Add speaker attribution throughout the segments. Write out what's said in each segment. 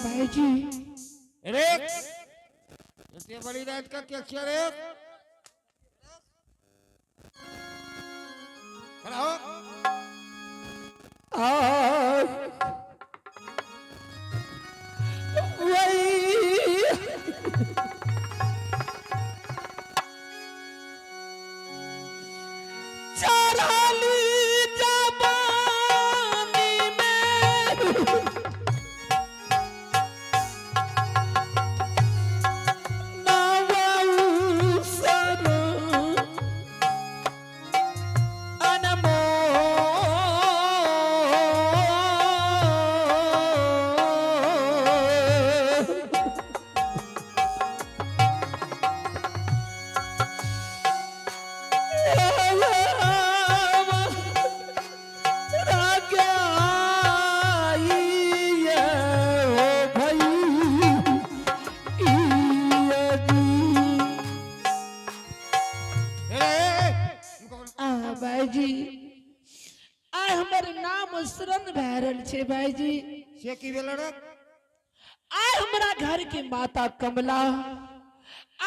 Speaker 1: भाईजी।
Speaker 2: अरे इतनी बड़ी रात का क्या छिया रे? खड़ा हो।
Speaker 1: चढ़ाली जवानी में नवौ सर अनमोल।
Speaker 2: ए, ए, ए, उनको बोल।
Speaker 1: भाईजी आइ हमर नाम शरण भए रहल छै भाईजी।
Speaker 2: से की भेल रे?
Speaker 1: आइ हमरा घर के माता कमला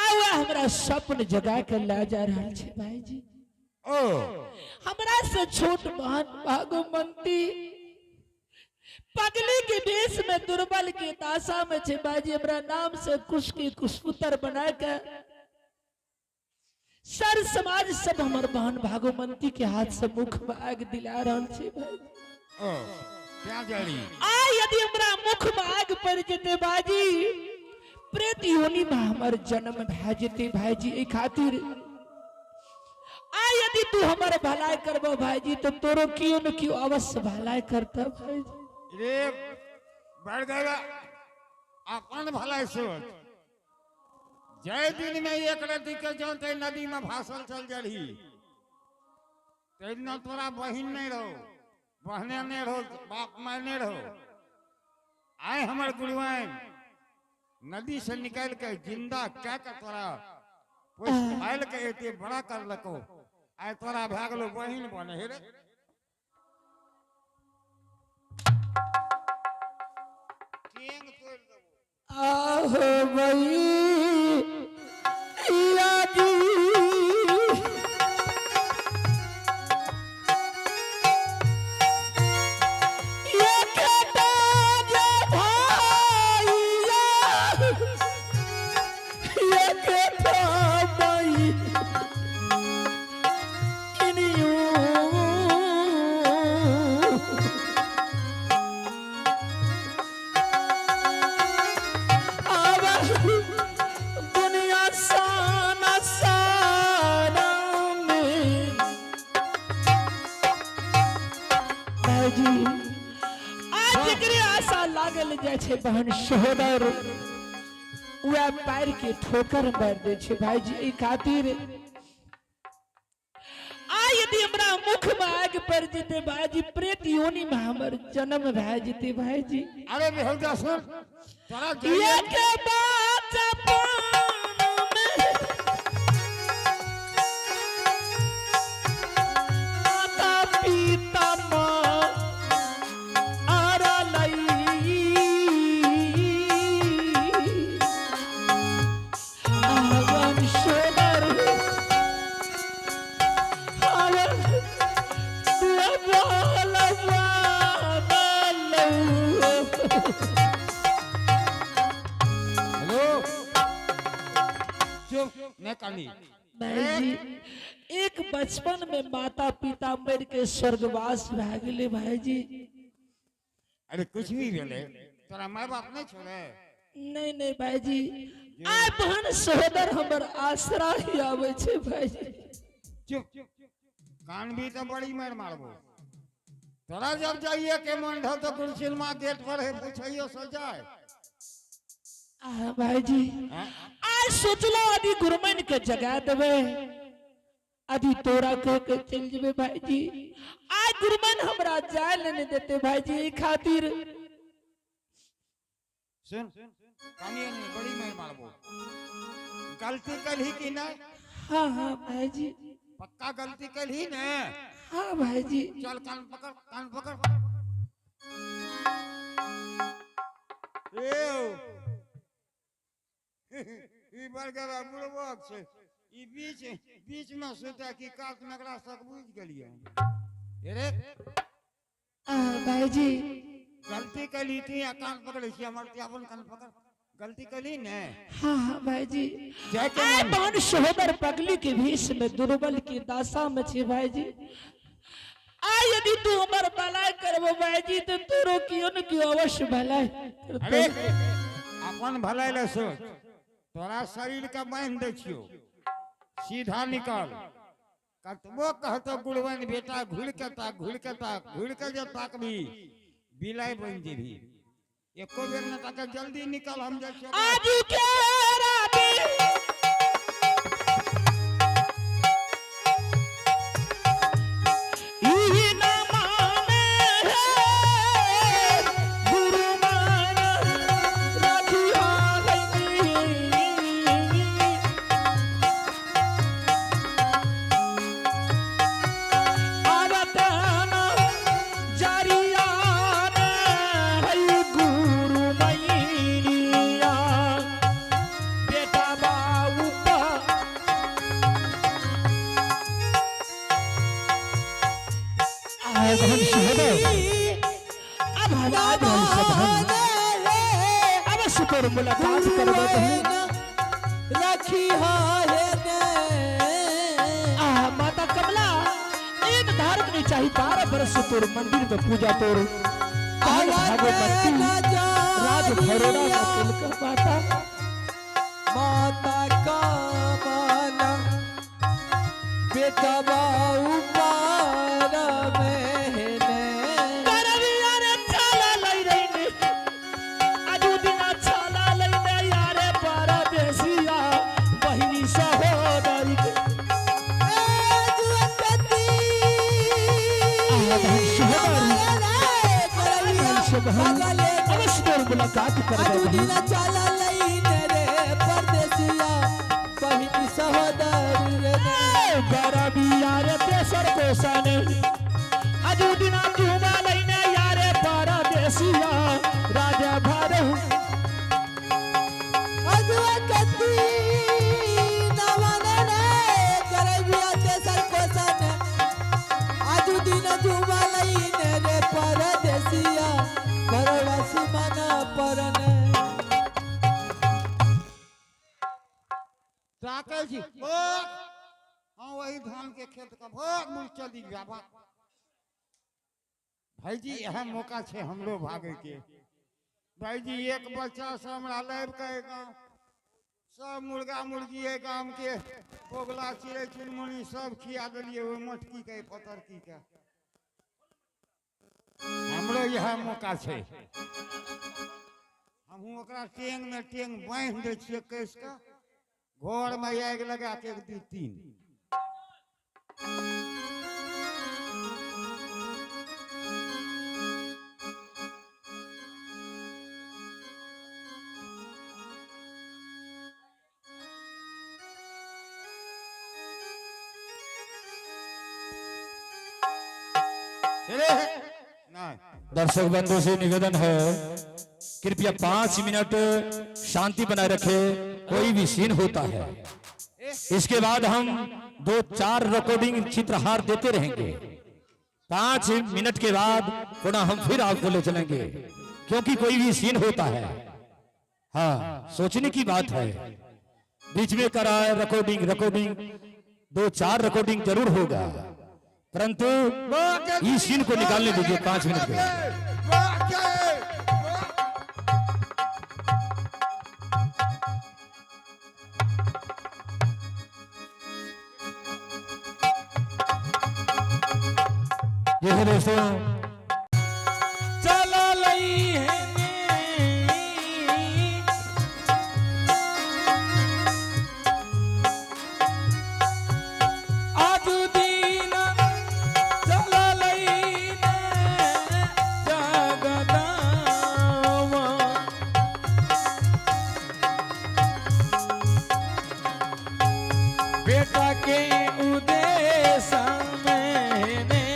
Speaker 1: आइ वएह हमरा स्वप्न जगा के लए जा रहल छै भाईजी।
Speaker 2: ओ
Speaker 1: हमरा से छोट बहन भागवंती पगली के वेश में दुर्बल के दासा में छे भाईजी। हमरा नाम से कुश के कुशपुत्र बना के सर समाज सब हमर बहन भागवंती के हाथ से मुख में आग दिला रहल छे भाईजी।
Speaker 2: ओ क्या जड़ी?
Speaker 1: आ यदि हमरा मुख में आग पड़ जेते भाईजी, प्रेत योनि में हमर जन्म भए जेते भाईजी। एहि खातिर आ यदि तू हमर भलाई करबो भाईजी तो तोरो कियो न कियो अवश्य भलाई करता भाईजी।
Speaker 2: रे बढ़ गया अपन भलाई सोच। जय दिन में एक नदी के जौन ते नदी में भासल चल जड़ी ते दिन तोरा बहिन नहीं रहो, बहने नहीं रहो, बाप माय नहीं रहो। आए हमर गुरुआइन नदी से निकाल के जिंदा क्या के तोरा पोस पाल के एते बड़ा कर लको, आए तोरा भए गेलो बहिन बने हे रे। टेंग तोड़ देबो।
Speaker 1: आहो भई यादी ये बेटा जे भाइया, ये बेटा भाई इनियो। आवा दुनिया साना साना में भाईजी आज एकरे आशा लागल जाइ छै बहन सहोदर वएह पैर के ठोकर मारि दै छै भाईजी। एहि खातिर आ यदि हमरा मुख में आगि पड़ि जेतै भाईजी, प्रेत योनि में हमर जन्म भए जेतै भाईजी।
Speaker 2: अरे बेहुदा सुन तोरा
Speaker 1: ये
Speaker 2: जाइए
Speaker 1: के बात पान में माता पिता माँ आरा लई आवन सोदर आवन दुआ
Speaker 2: हेलो चुप नहीं कानी।
Speaker 1: भाईजी एक बचपन में माता पिता मर के स्वर्गवास भए गेले भाईजी।
Speaker 2: अरे कुछ भी भेले तोरा माय बाप नहीं छोड़े?
Speaker 1: नहीं नहीं भाईजी, आइ बहन सहोदर हमर आसरा ही आवे छे भाईजी।
Speaker 2: चुप कान भी तो बड़ी मार मारबो तोरा। जब जाइए के मन ढो तो गुरुसिन माँ गेट पर है, पूछियो सो जाए।
Speaker 1: आ भाईजी।
Speaker 2: हाँ?
Speaker 1: आइ सोचलो यदि गुरमन के जगा देबे यदि तोरा कह के चल जेबे भाईजी। आइ गुरमन हमरा जाय ले नहीं देते भाईजी, एहि खातिर।
Speaker 2: सुन कानिए नहीं, बड़ी मार मारबो। गलती कलही कि नहीं?
Speaker 1: हाँ हाँ भाईजी।
Speaker 2: पक्का गलती कलही ने?
Speaker 1: हाँ भाईजी।
Speaker 2: चल कान पकड़, कान पकड़। ए ई बड़गरा बुड़बक छै। ई बीच बीच में सुते कि कात में, एकरा सब बुझि गेलियै रे।
Speaker 1: भाईजी।
Speaker 2: गलती कैली ती आ कान पकड़ै छी हमर? ती अपन कान पकड़। गलती कैली ने?
Speaker 1: हाँ हाँ भाईजी।
Speaker 2: जाय के
Speaker 1: आय
Speaker 2: मन।
Speaker 1: बहन सहोदर पगली के भेष में दुर्बल की दशा में छे भाईजी। आ यदि तू हमर भलाई करबो भाईजी, तो तोरो कियो न कियो अवश्य भलाई करतो।
Speaker 2: अरे, अपन भलाई ले सोच। तोरा शरीर के बांधि दै छियौ, सीधा निकल। कतबो कहतो गुड़बन बेटा, घुर के ताक, घुर के ताक। घुर के जे ताकबी, बिलाइ बनि जेबही। एको बेर न ताके। जल्दी निकल, हम जाइ छियौ।
Speaker 1: आज के राती ई न माने है गुरु मान रखिया गई। आवतन जरिया है गुरु मैया बेटा बाबू। आए बहन सहोदर, अब हम आज हम सब हम अवश्य तोर मुलाकात करबो बहन।
Speaker 3: रखी है ने।
Speaker 1: आ माता कमला, एक धारक नहीं चाहिए। 12 बरस से तोर मंदिर में पूजा तोर बहन भागवती राज भरोड़ा का तिलक माता।
Speaker 3: माता कमला बेटा बाऊ पार में।
Speaker 1: करविया रे छाला लई रही, आजू दिना छाला लई ने यारे परदेसिया बहिनी सहोदरी के। आहा बहन सहोदरी, बहन से बहन अवश्य तोर मुलाकात करबो बहन।
Speaker 3: चला लईन रे परदेसिया बहिनी सहोदर रे।
Speaker 1: गरबिया रे तेसर कोसन, आजू दिना चूमा लईने यारे परदेसिया राजा भरहु।
Speaker 3: अजवकती नवन रे करबिया तेसर कोसन, आजू दिन जुमा लईन रे परदेसिया परवासी मना परन।
Speaker 2: ताकै छी ओ हाँ, वही धान के खेत के भोग मुड़ चली जाबा। भाईजी, इएह मौका छै हमरो भागे के। भाईजी, एक बच्चा से हमरा लाबि के गाँव सब मुर्गा मुर्गी है, गाम के बगुला चिड़ै चुनमुनी सब खिया देलियै ओहि मोटकी के, पतरकी के। हमरो इएह मौका छै। हमहूँ ओकरा टेंग में टेंग बान्हि दै छियै कसि कऽ, घर में आगि लगा के एक दू तीन। रे नहीं।
Speaker 4: दर्शक बंधु से निवेदन है, कृपया 5 मिनट शांति बनाए रखे। कोई भी सीन होता है, इसके बाद हम दो चार रिकॉर्डिंग चित्रहार देते रहेंगे। 5 मिनट के बाद पुनः हम फिर आपको ले चलेंगे, क्योंकि कोई भी सीन होता है। हाँ, सोचने की बात है। बीच में करा रिकॉर्डिंग, रिकॉर्डिंग दो चार रिकॉर्डिंग जरूर होगा, परंतु इस सीन को निकालने दीजिए 5 मिनट के बाद। देखो दोस्तों।
Speaker 3: चला लई है। आजू दिन चला लई जगदावा। बेटा के उदेश मैंने।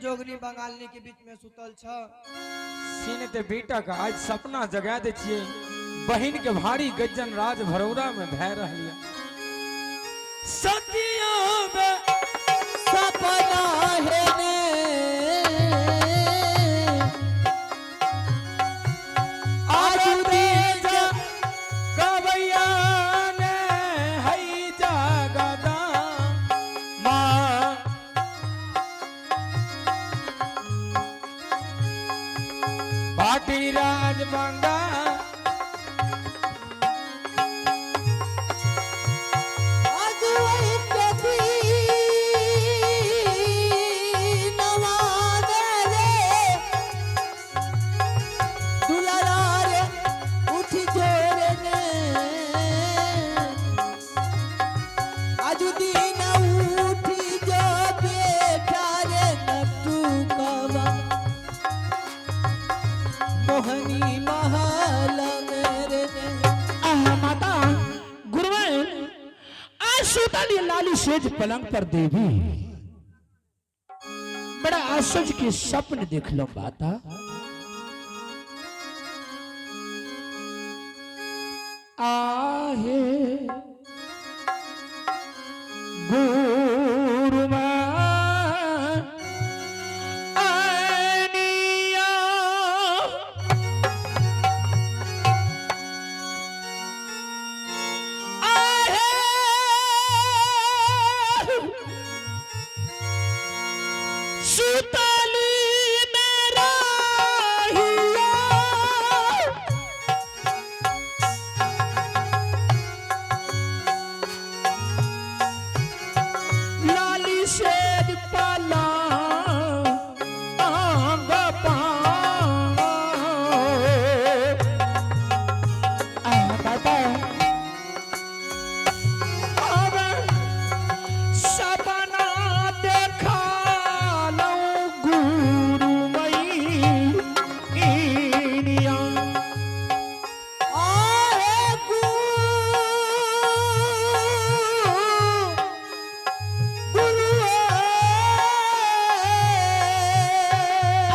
Speaker 3: जोगनी बंगालनी के बीच में सुतल छ।
Speaker 5: सीन ते बेटा का आज सपना जगा दे छिए, बहिन के भारी गज्जन राज भरौरा में भय रहलिया सतिया बे
Speaker 3: सपना है ने
Speaker 5: आज तेज गवैया ने हई जागदा माँ। भाटी राज बंगा
Speaker 3: आज वही कभी नवाने रे दुलारा रे उठ जोरे ने आज दिन उठ जो बेटा रे नटू कवा मोहनी महल मेरे ने।
Speaker 1: आह माता गुरुवर, आज सुतल ये लाली सेज पलंग पर देवी बड़ा आश्चर्य के स्वप्न देख लो माता। आहे गुरुमा आनिया आहे सुतली मेरा हिया। लाली शेर पाला आंग पा बाबा अब सपना देखा लो गुरु मैया।
Speaker 3: आहे गुरु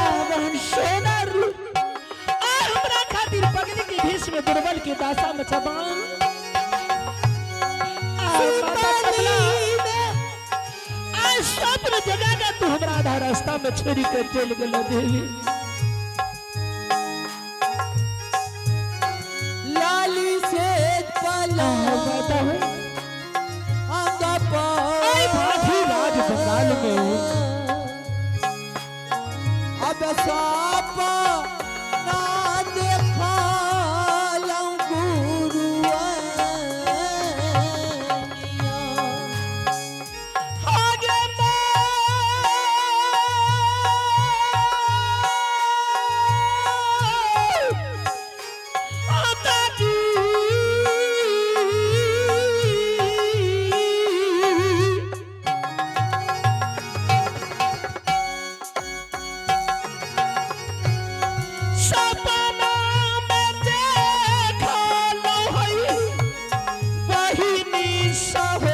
Speaker 1: आवन सोनर आ हमरा खातिर पगली के भेष में दुर्बल के दासा में छबान आ माता कमला, आ स्वप्न जगा के तू हमरा आधा रास्ता में छोड़ी के चल गेलो देवी।
Speaker 3: लाली से पला
Speaker 1: माता हो।
Speaker 3: अंग
Speaker 1: आई भाभी राज बंगाल में।
Speaker 3: अब साप ना देखा लऊं गुरु
Speaker 1: आगे माता जी सपना में देखा लो हई बहिनी सहो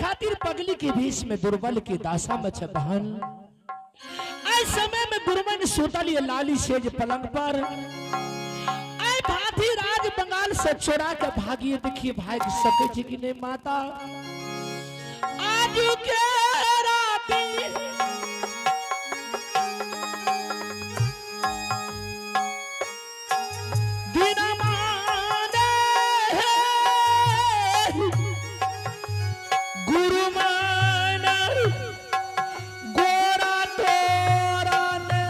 Speaker 1: खातिर पगली के भेष में दुर्बल के दासा में छपहन आए समय में गुरुमन सुतल ये लाली सेज पलंग पर आए भाभी राज बंगाल से चोरा के भागिए देखिए भाग सके छी कि नहीं माता। आज के राती दिन माने गुरु मान गोरा तोरा ने।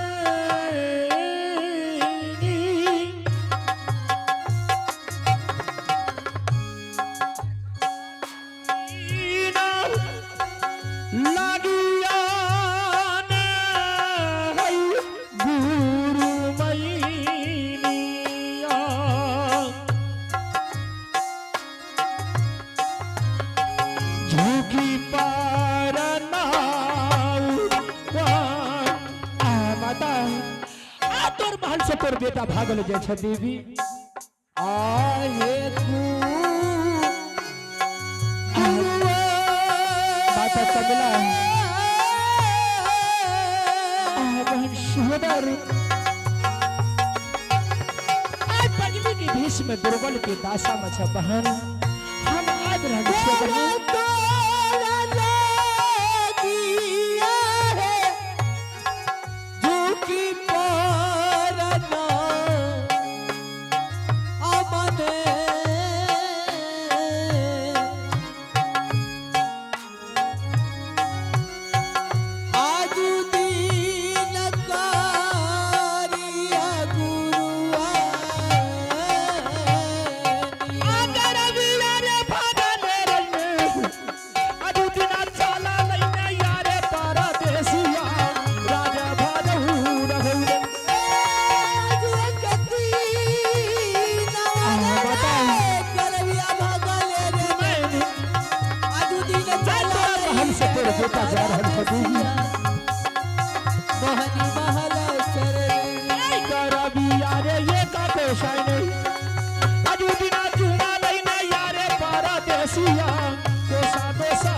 Speaker 1: महल से तोर बेटा भागल जाइ छै देवी।
Speaker 3: आहे
Speaker 1: माता कमला, आह बहन सुहदर, आइ पगली के भेष में दुर्बल के दासा में छै बहन, हम आबि रहल छियै बहन। अगर अबिया रे भागल रहिने, अदू दिना चला लैने यारे परदेसिया, राजा भरहु रहु रे। हमसे तोर बेटा जा रहल छै देवी।
Speaker 3: मोहनी महल सर
Speaker 1: ऐ करबिया रे ये का कोशाई नहीं, अदू दिना चूमा लैने यारे परदेसिया, कोसा दोसा।